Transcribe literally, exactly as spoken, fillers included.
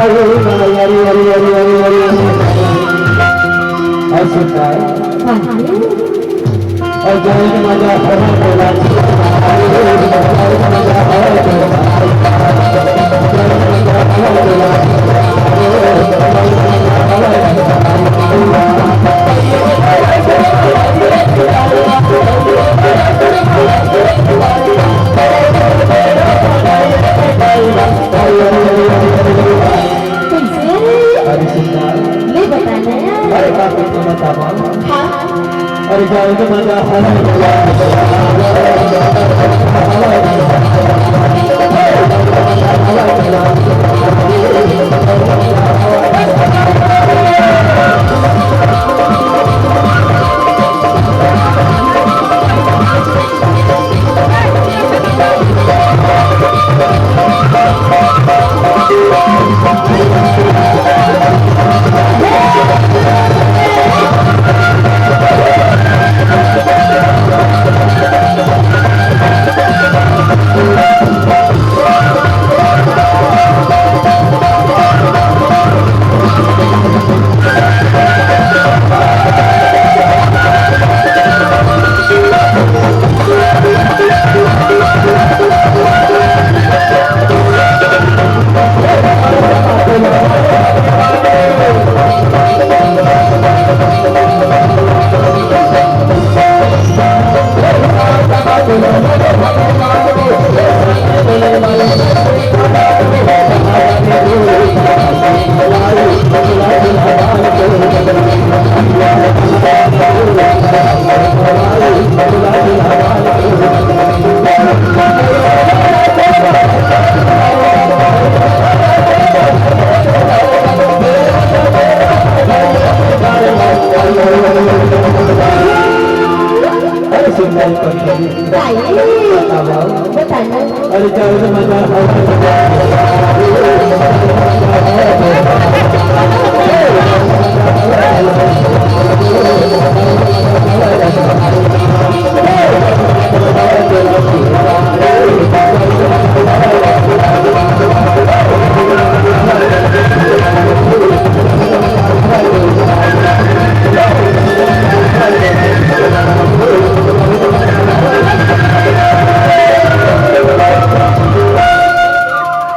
अरे सुनता है। और जाने के बाद आप हमारे बोला। कैसे? अरे सुनता है। ले बताना। अरे बात तो बतावा। हाँ। अरे जाओ तो मजा। अरे सुन भाई, कभी कभी भाई। बतावा। बताना। अरे क्या हो, मजा आ रहा है?